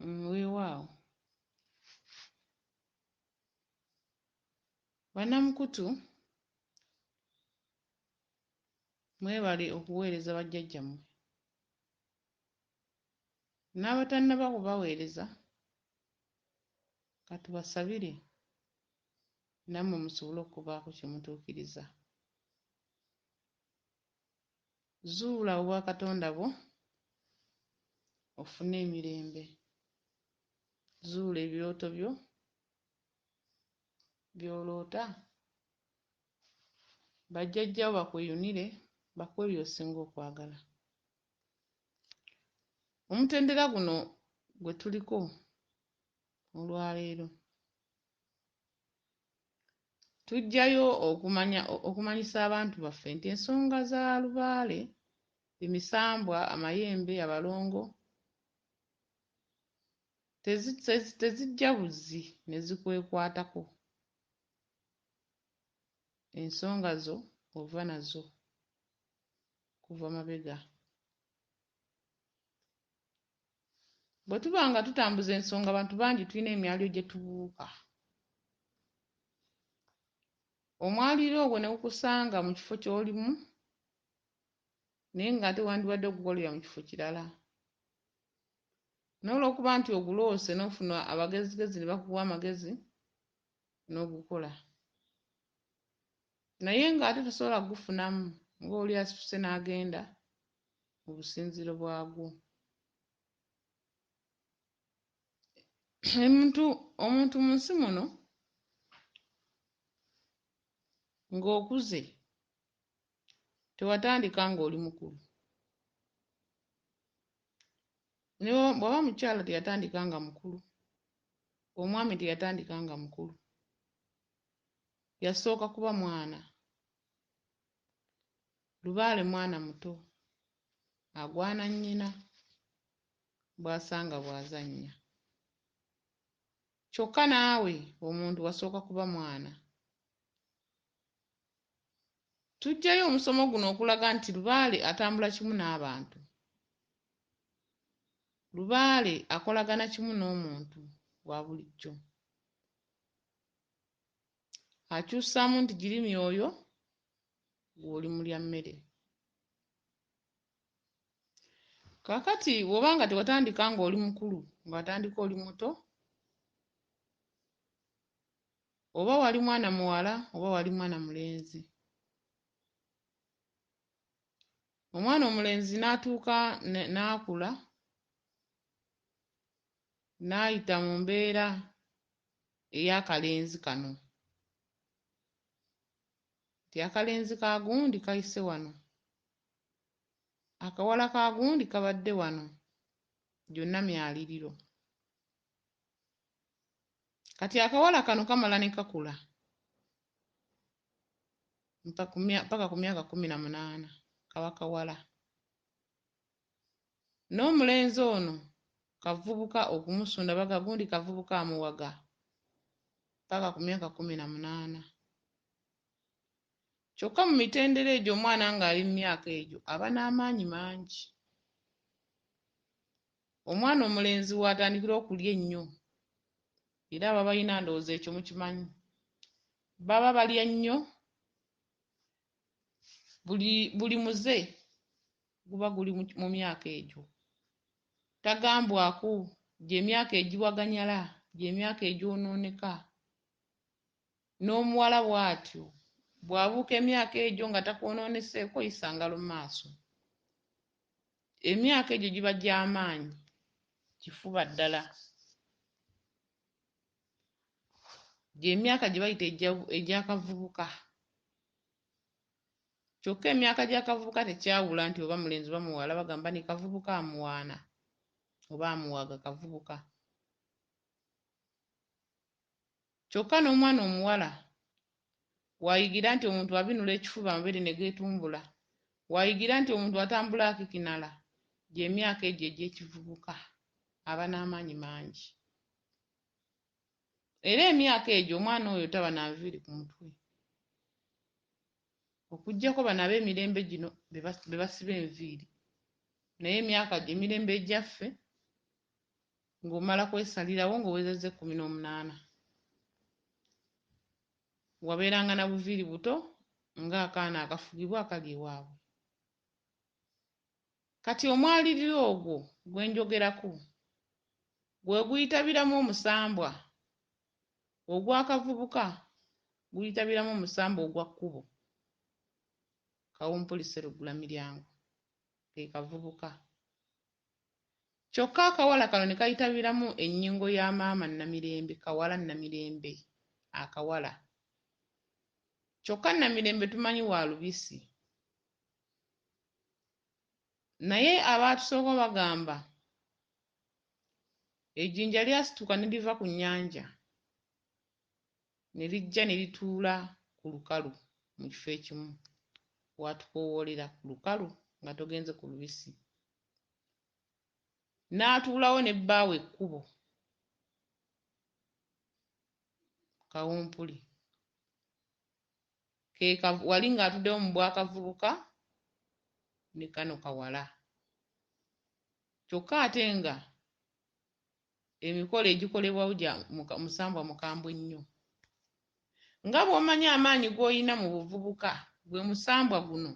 Weewaawo. Bannamukutu mwebale okuweereza bajjajjammwe. N'abatannaba kubaweereza ka tubasabire nammwe musobole okubaako kye mutuukiriza. Zuula Obwakatonda bwo ofune emirembe. Zuula ebirooto byo by'oloota, bajjajjaawo bakweyunire bakuwe by'osinga okwagala. Omutendera guno gwe tuliko olwaleero tuggyayo okumanya okumanyisa abantu baffe nti ensonga za lubaale, emisambwa, amayembe, abalongo tezijja buzzi ne zikwekwatako. Ensonga zo ova nazo kuva mabega. Bwe tuba nga tutambuza ensonga abantu bangi tulina emyaliro gye tubuuka. Omwaliiro ogwo ne gukusanga mu kifo ky'olimu naye ng'ate wandibadde ogukolera mu kifo kirala. N'olwokuba nti oguloose n'ofuna abagezigezi ne bakuwa amagezi n'ogukola. Naye ng'ate tosobola kugufunamu ng'oli asituse n'agenda mu businziiro bwagwo. Omuntu mu nsi muno ng'okuze tewatandika ng'oli mukulu. Ne bw'oba mukyala teyatandika nga mukulu, omwami teyatandika nga mukulu. Yasooka kuba mwana. Lubaale mwana muto, agwana nnyina, bw'asanga bw'azannya. Kyokka naawe omuntu wasooka kuba mwana. Tuggyayo omusomo guno okulaga nti Lubaale atambula kimu n'abantu. Lubaale akolagana kimu n'omuntu wa bulijjo. Akyusaamu nti giri myoyo, ggwe oli mulya mmere. Kaakati bw'oba nga tewatandika ng'oli mukulu, nga watandika oli muto, oba wali mwana muwala oba wali mwana mulenzi. Omwana omulenzi n'atuuka n'akula, n'ayita mu mbeera ey'akalenzi kano. Nti akalenzi ka gundi kayise wano, akawala ka gundi kabadde wano, gyonna myaliriro. Kati akawala kano kamala ne kakula mpaka ku myaka 18 kaba kawala. N'omulenzi ono kavubuka okumusunda baga gundi kavubuka amuwaga mpaka ku myaka 18. Kyokka mu mitendera egyo omwana ng'ali mu myaka egyo aba n'amaanyi mangi. Omwana omulenzi w'atandikira okulya ennyo, era aba balina ndowooza ekyo mukimanyi, baba balya nnyo, buli muze guba guli mu myaka egyo. Tagambwako gy'emyaka egiwaganyala, gy'emyaka egyonooneka. N'omuwala bw'atyo bw'abuuka emyaka egyo nga takwonooneseeko yisa ngalo mu maaso. Emyaka egyo giba gy'amaanyi kifuba ddala. Gy'emyaka gye bayita egy'akavubuka. Kyokka emyaka gy'akavubuka tekyawula nti oba mulenzi oba muwala, bagamba ni kavubuka amuwaana oba amuwaga kavubuka. Kyokka n'omwana omuwala wayigira nti omuntu abinula ekifuba amabeere ne geetumbula, wayigira nti omuntu atambula akikinala, gy'emyaka egyo egy'ekivubuka aba n'amaanyi mangi. Era emyaka egyo omwana oyo taba na nviiri ku mutwe. Okuggyako bano ab'emirembe gino be basiba enviiri. Naye emyaka emirembe egyaffe Ng'omala kwesalirawo ng'owezezza 18. Wabeeranga na buviiri buto ng'akaana akafugibwa akali ewaabwe. Kati omwaliriro ogwo gwe njogerako gwe guyitabiramu omusambwa ogw'akavubuka, guyitabiramu omusambwa ogwa kkubo. Kawumpuli Sseruggulamiryango ke kavubuka. Kyokka akawala kano ne kayitabiramu ennyingo ya maama Namirembe, kawala Namirembe, akawala. Kyokka Namirembe tumanyi wa lubisi. Naye abaatusooka bagamba ejjinja lyasituka ne liva ku nnyanja ne lijja ne lituula ku lukalu mu kifo ekimu w'atukoowoolera ku lukalu nga togenze ku lubisi. N'atuulawo ne bbaawe ekkubo Kawumpuli. Ke wali ng'atuddewo mu bwakavubuka ne kano kawala. Kyokka ate nga emikolo egikolebwawo gya musambwa mukambwe nnyo. Nga bw'omanyi amaanyi g'olina mu buvubuka gwe musambwa guno,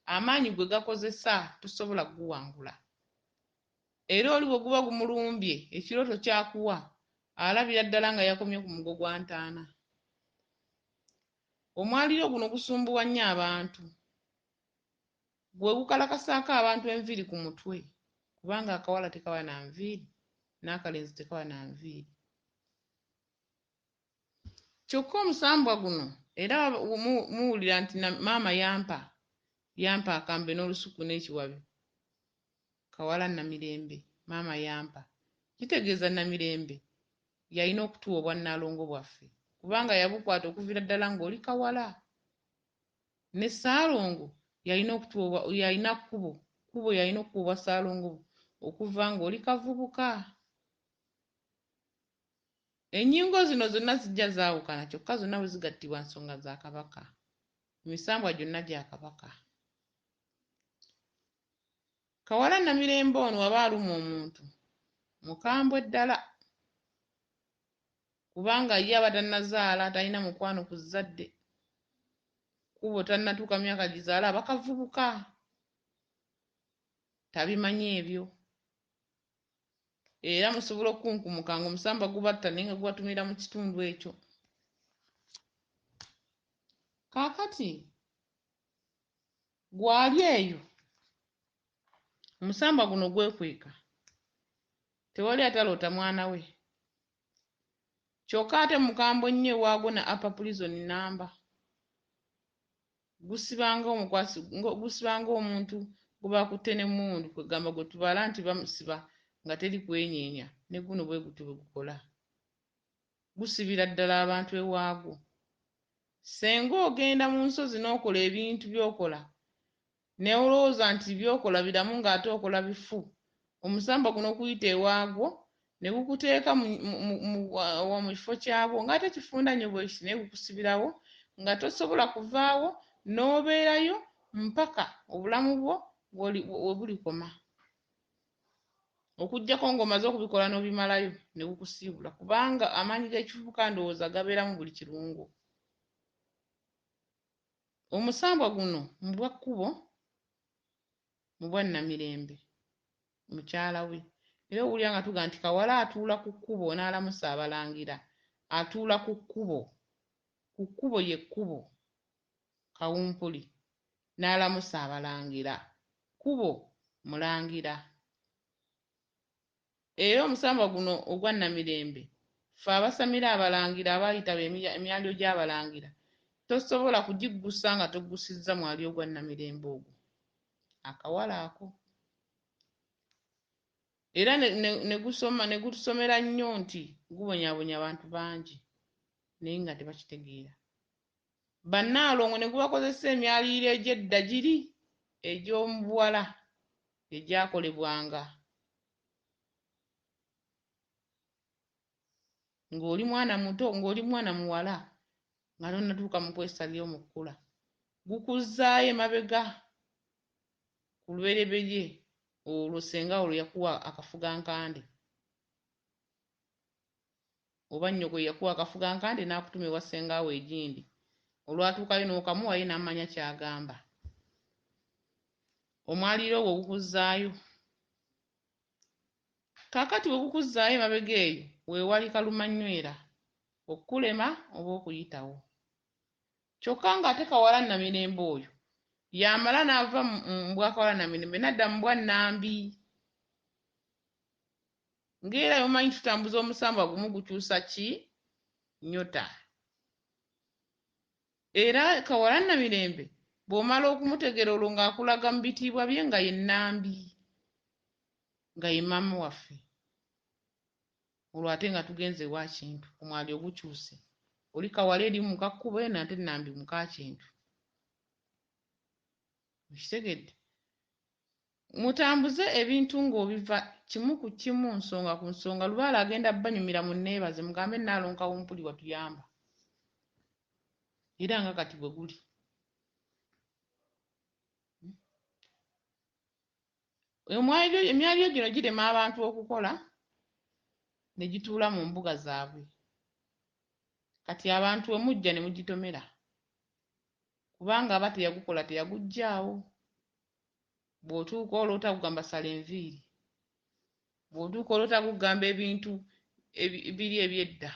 amaanyi gwe gakozesa tosobola kuguwangula. Era oli bwe guba gumulumbye ekirooto ky'akuwa alabira ddala nga yakomye ku mugo gwa ntaana. Omwaliiro guno gusumbuwa nnyo abantu. Gwe gukalakasaako abantu enviiri ku mutwe kubanga akawala tekaba na nviiri n'akalenzi tekaba na nviiri. Kyokka omusambwa guno era muwulira nti maama yampa, yampa akambe n'olusuku n'ekiwabi. Kawala Namirembe, maama yampa. Kitegeeza Namirembe yalina okutuwa obwannalongo bwaffe kubanga yabukwata okuviira ddala ng'oli kawala. Ne Ssaalongo yalina okutuwa, yalina kkubo, kkubo yalina okukuwa obwa Ssaalongo okuva ng'oli kavubuka. Ennyingo zino zonna zijja zaawukana kyokka zonna bwe zigattibwa nsonga za Kabaka. Emisambwa gyonna gya Kabaka. Kawala Namirembe ono waba aluma omuntu mukambwe ddala kubanga ye aba tannazaala, talina mukwano ku zzadde, kkubo tannatuuka myaka gizaala, aba kavubuka tabimanyi ebyo. Era musobola okukunkumuka ng'omusambwa gubatta naye nga gubatumira mu kitundu ekyo. Kaakati gwali eyo omusambwa guno gwekweka, tewali ataloota mwana we. Kyokka ate mukambwe nnyo ewaagwo na Upper Prison nnamba. Gusibanga omukwasi, gusibanga omuntu gwe bakutte n'emmundu, kwegamba gwe tubala nti bamusiba nga teri kwenyeenya, ne guno bwe gutyo bwe gukola. Gusibira ddala abantu ewaagwo. Ssenga ogenda mu nsozi n'okola ebintu by'okola ne olowooza nti by'okola biramu ng'ate okola bifu, omusambwa guno okuyita ewaagwo ne gukuteeka mu kifo kyagwo ng'ate kifunda nnyo bwe kiti naye gukusibirawo nga tosobola kuvaawo n'obeerayo mpaka obulamu bwo we bulikoma. Okuggyako ng'omaze okubikola n'obimalayo ne gukusiibula kubanga amaanyi g'ekivubuka ndowooza gabeeramu buli kirungo. Omusambwa guno mu bwa kkubo mu bwa Namirembe mukyala we. Era owulira nga tugamba nti kawala atuula ku kkubo n'alamusa abalangira, atuula ku kkubo, ku kkubo ye kkubo, Kawumpuli n'alamusa abalangira, kkubo mulangira. Era omusambwa guno ogwa Namirembe ffe abasamira abalangira abaayitaba emyalyo gy'abalangira tosobola kugiggusa nga toggusizza mwali ogwa Namirembe ogwo akawala ako. Era ne gutusomera nnyo nti gubonyaabonya abantu bangi naye nga tebakitegeera. Bannaalongo ne gubakozesa emyaliiro egy'edda giri egy'omu buwala egyakolebwanga ng'oli mwana muto, ng'oli mwana muwala nga tonnatuuka mu kwesalira mu kkula. Gukuzzaayo emabega ku lubereberye olwo ssenga olwo yakuwa akafugankande. Oba nnyoko yakuwa akafuga nkande n'akutuma ewa ssengaawo egindi. Olwatuukayo n'okamuwa ye n'amanya ky'agamba. Omwaliiro ogwo gukuzzaayo. Kaakati bwe gukuzzaayo emabega eyo we wali kalumanywera okukulema oba okuyitawo. Kyokka ng'ate Kawala Namirembe oyo yamala n'ava mu bwa Kawala Namirembe n'adda mu bwa Nnambi. Ng'era bw'omanyi tutambuza omusambwa gumu gukyusa ki? Nnyota. Era Kawala Namirembe bw'omala okumutegeera olwo ng'akulaga mu bitiibwa bye nga ye Nnambi, nga ye maama waffe. Olwo ate nga tugenze ewa Kintu, omwali ogukyuse. Oli Kawala eri muka Kkubo eno ate Nnambi muka Kintu. Okitegedde? Mutambuze ebintu ng'obiva kimu ku kimu, nsonga ku nsonga. Lubaale agenda banyumira munneebaze, mugambe Nnaalongo Kawumpuli watuyamba. Era nga kati bwe guli. Emyaliiro gino girema abantu okukola ne gituula mu mbuga zaabwe. Kati abantu we mujja ne mugitomera kubanga aba teyagukola teyaguggyaawo. Bw'otuuka oloota gugamba sala enviiri. Bw'otuuka oloota gugamba ebintu biri eby'edda.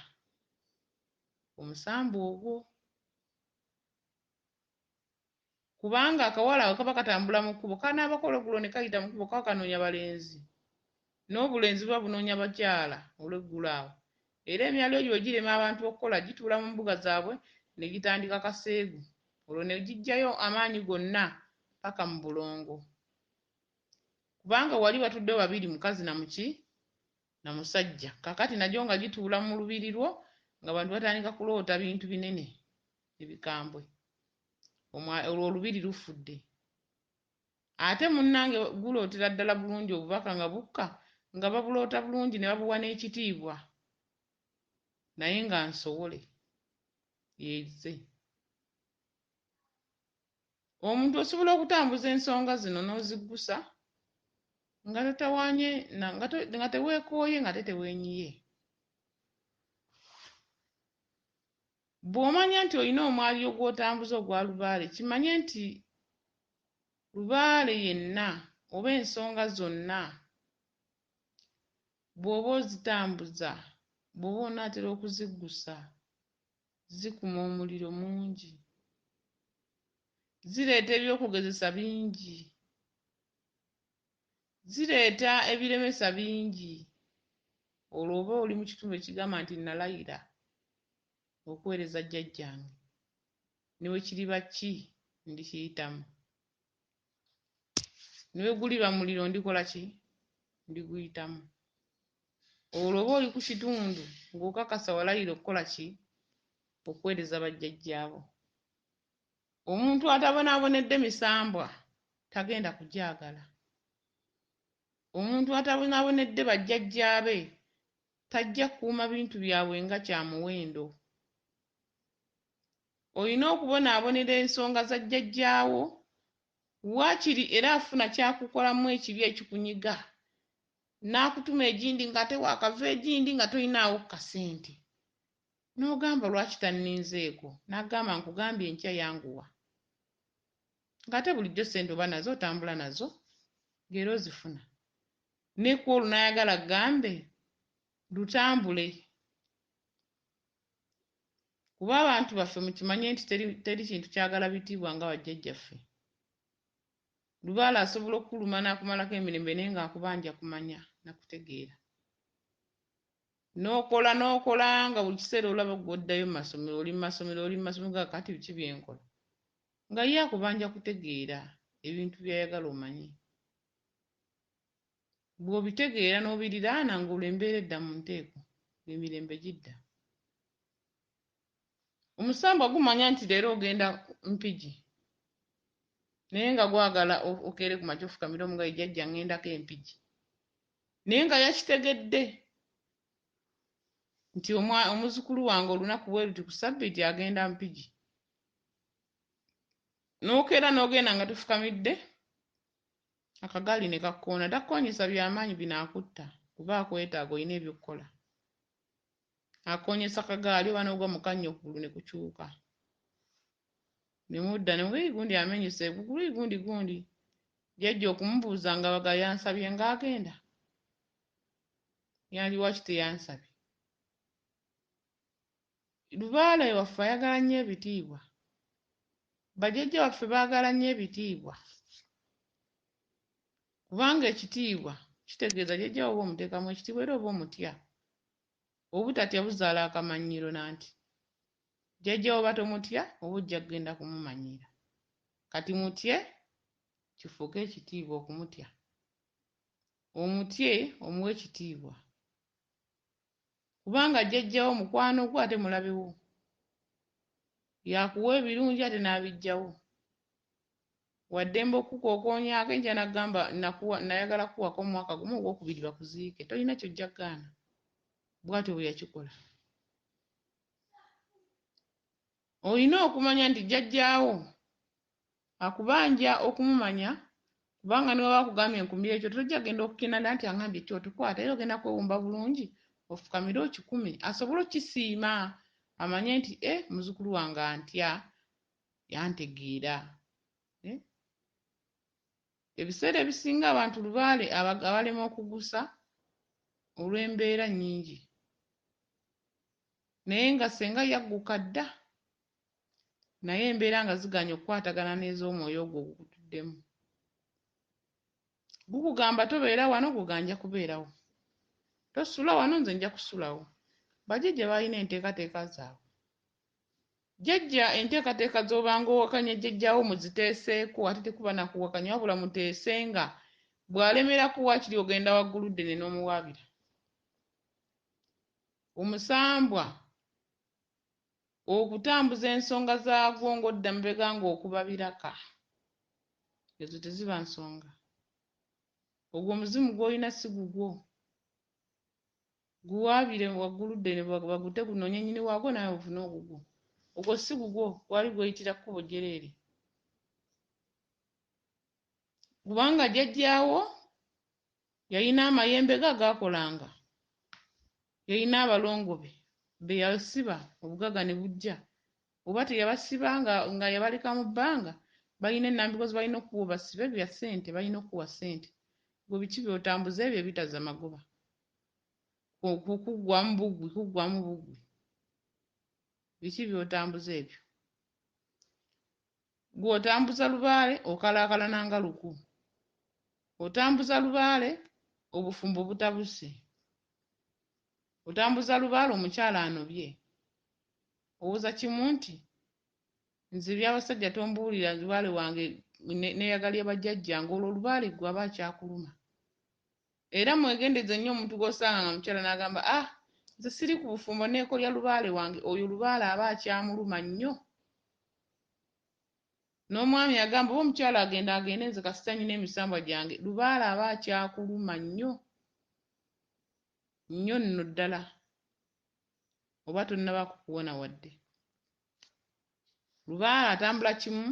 Omusambu ogwo. Kubanga akawala ako kaba katambula mu kkubo, kanaabako olweggulo ne kayita mu kkubo kaba kanoonya balenzi. N'obulenzi buba bunoonya bakyala olweggulo awo. Era emyaliiro gyo bwe girema abantu okukola gituula mu mbuga zaabwe ne gitandika kaseegu. Olwo ne giggyayo amaanyi gonna paka mu bulongo. Kubanga wali batuddewo babiri mukazi na muki? Na musajja. Kaakati nagyo nga gituula mu lubiri lwo ng'abantu batandika kuloota bintu binene ebikambwe. Olwo olubiri lufudde. Ate munnange gulootera ddala bulungi obubaka nga bukka nga babuloota bulungi ne babuwa n'ekitiibwa. Naye nga nsowole y'ezze. Omuntu osobola okutambuza ensonga zino n'oziggusa nga totawaanye nga teweekooye ng'ate teweenyiye. Bw'omanya nti olina omwaliiro gw'otambuza ogwa lubaale kimanye nti lubaale yenna oba ensonga zonna bw'oba ozitambuza, bw'oba onaatera okuziggusa, zikuma omuliro mungi. Zireeta eby'okugezesa bingi. Zireeta ebiremesa bingi. Olwo oba oli mu kitundu ekigamba nti nalayira okuweereza jjajjange ne bwe kiriba ki ndikiyitamu. Ne bwe guliba muliro ndikola ki? Ndiguyitamu. Olwo oba oli ku kitundu ng'okakasa walayira okukola ki? Okuweereza bajjajjaabo. Omuntu atabonaabonedde misambwa tagenda kugyagala. Omuntu atabonaabonedde bajjajjaabe tajja kukuuma bintu byabwe nga kya muwendo. Olina okubonaabonera ensonga za jjajjaawo waakiri era afuna ky'akukolamu ekibi ekikunyiga n'akutuma egindi ng'ate waakava egindi nga tolinaawo ku kasente. N'ogamba lwaki tanninzeeko? N'agamba nkugambye enkya yanguwa. Ng'ate bulijjo ssente oba nazo otambula nazo ng'era ozifuna. Ne ku olwo n'ayagala agambe lutambule. Kuba abantu baffe mukimanye nti teri kintu kyagala bitiibwa nga bajjajjaffe. Lubaale asobola okukuluma n'akumalako emirembe naye ng'akubanja kumanya na kutegeera. N'okola n'okola nga buli kiseera olaba ggwe oddayo mu masomero, oli mu masomero, oli mu masomero nga kati biki bye nkola? Nga ye akubanja kutegeera ebintu by'ayagala omanye. Bw'obitegeera n'obiriraana ng'olwo embeera edda mu nteeko, ng'emirembe gidda. Omusambwa gumanya nti leero ogenda Mpigi naye nga gwagala okeere ku makya ofukamire omugaye jjajja ŋŋendako e Mpigi. Naye nga yakitegedde nti omuzzukulu wange olunaku bwe luti ku ssabbiiti agenda Mpigi. N'okeera n'ogenda nga tofukamidde, akagaali ne kakkoona. Takkoonyesa byamaanyi binaakutta kuba akwetaaga olina eby'okukola. Akonyesa kagaali oba n'ogwa mu kannya okugulu ne kukyuka. Ne mudda ne mugamba gundi amenyese kugulu gundi gundi. Jjajja okumubuuza nga baga yansabye ng'agenda. Yali waki teyansabye? Lubaale waffe ayagala nnyo ebitiibwa. Bajjajja baffe baagala nnyo ebitiibwa. Kubanga ekitiibwa kitegeeza jjajja wo oba omuteekamu ekitiibwa era oba omutya. Obutatya buzaala akamanyiiro nanti. Jjajja wo oba tomutya oba ojja kugenda kumumanyiira. Kati mutye kifuuke ekitiibwa okumutya. Omutye omuwe ekitiibwa. Kubanga jjajja wo mukwano gwo ate mulabe wo. Yakuwa ebirungi ate n'abiggyawo. Waddembe okukookoonyaako enkya n'agamba nayagala kuwako omwaka gumu ogwokubiri bakuziike. Tolina ky'ojja kugaana. Bw'atyo bwe yakikola. Olina okumanya nti jjajjaawo akubanja okumumanya kubanga ne bw'aba akugambye nkumira ekyoto tojja kugenda okukinada nti angambye ekyoto kwata era ogenda kwewumba bulungi ofukamire okikume asobole okukisiima amanye nti muzzukulu wange antya yantegeera. Ebiseera ebisinga abantu lubaale abalema okugusa olw'embeera nnyingi. Naye nga ssenga yagguka dda naye embeera nga zigaanye okukwatagana n'ez'omwoyo ogwo ogukutuddemu. Gukugamba tobeera wano gwe nja kubeerawo. Tosula wano nze nja kusulawo. Bajjajja balina enteekateeka zaabwe. Jjajja enteekateeka z'obanga owakanya jjajjaawo muziteeseeko ate tekuba na kuwakanya wabula muteesenga bw'alemerako waakiri ogenda waggulu ddene n'omuwaabira. Omusambwa okutambuza ensonga zaagwo ng'odda mabega ng'okuba biraka. Ezo teziba nsonga. Ogwo omuzimu gw'olina si gugwo. Guwaabire waggulu ddene bagute gunoonye nnyini waagwo naawe ofune ogugwo. Ogwo si gugwo gwali gweyitira kkubo jjereere. Kubanga jjajjaawo yalina amayembe ge agaakolanga. Yalina abalongo be be yasiba obugagga ne bujja. Oba teyabasiba nga yabaleka mu bbanga balina ennambiko ze balina okukuwa basibe bya ssente balina okukuwa ssente. Ggwe biki by'otambuza ebyo ebitazza magoba? Kuggwamu buggwi kuggwamu buggwi. Biki by'otambuza ebyo? Ggwe otambuza lubaale okalaakalana nga luku. Otambuza lubaale obufumbo butabuse. Otambuza lubaale omukyala anobye. Owoza kimu nti nze eby'abasajja tombuulira lubaale wange neeyagalira bajjajjange olwo lubaale ggwe aba akyakuluma. Era mwegendereze nnyo omuntu gw'osanga nga mukyala n'agamba nze siri ku bufumbo neekolya lubaale wange oyo lubaale aba akyamuluma nnyo. N'omwami agamba oba omukyala agenda agende nze kasita nnyina emisambwa gyange lubaale aba akyakuluma nnyo nnyo nno ddala oba tonnaba kukuwona wadde. Lubaale atambula kimu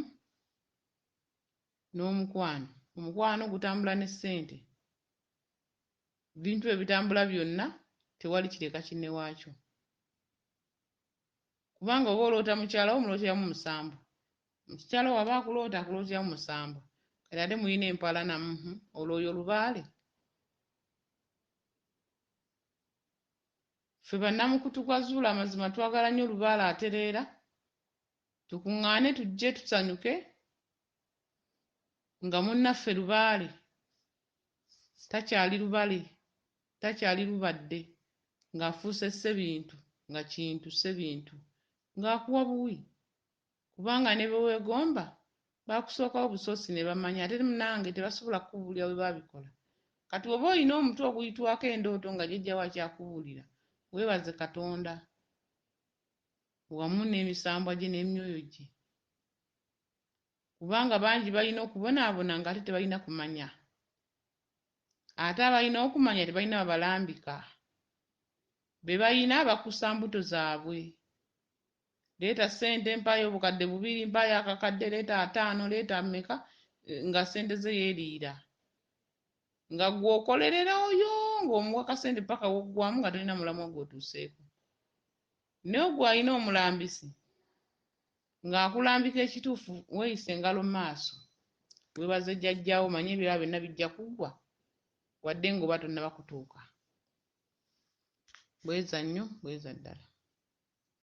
n'omukwano. Omukwano gutambula ne ssente. Bintu ebitambula byonna tewali kireka kinne waakyo. Kubanga oba oloota mukyala wo omulooteramu musambwa. Mukyala wo aba akuloota akulooteramu musambwa. Kati ate mulina empalana olwo oyo lubaale. Ffe bannamukutu gwa Zuula Amazima twagala nnyo lubaale atereera tukuŋŋaane tujje tusanyuke nga munnaffe lubaale takyali lubale takyali lubadde ng'afuuse ssebintu nga kintu ssebintu ng'akuwa buwi kubanga ne be weegomba baakusookawo busoosi ne bamanya ate munnange tebasobola kukubuulira bwe baabikola. Kati oba olina omutwe oguyitwako endooto nga jjajjaawo akyakubuulira weebaze Katonda wamu n'emisambwa gye n'emyoyo gye. Kubanga bangi balina okubonaabona ng'ate tebalina kumanya. Ate abalina okumanya tebalina babalambika. Be balina bakusa mbuto zaabwe. Leeta ssente mpaayo obukadde 2 mpaayo akakadde leeta 5 leeta mmeka nga ssente ze yeeriira. Nga ggwe okolerera oyo ng'omuwa kasente paka woggwamu nga tolina mulamwa gw'otuuseeko. Naye ogwo alina omulambisi ng'akulambika ekituufu, weeyise engalo mu maaso, weebaze jjajjaawo, omanye ebirala byonna bijja kuggwa wadde ng'oba tonnaba kutuuka. Bweza nnyo, bweza ddala.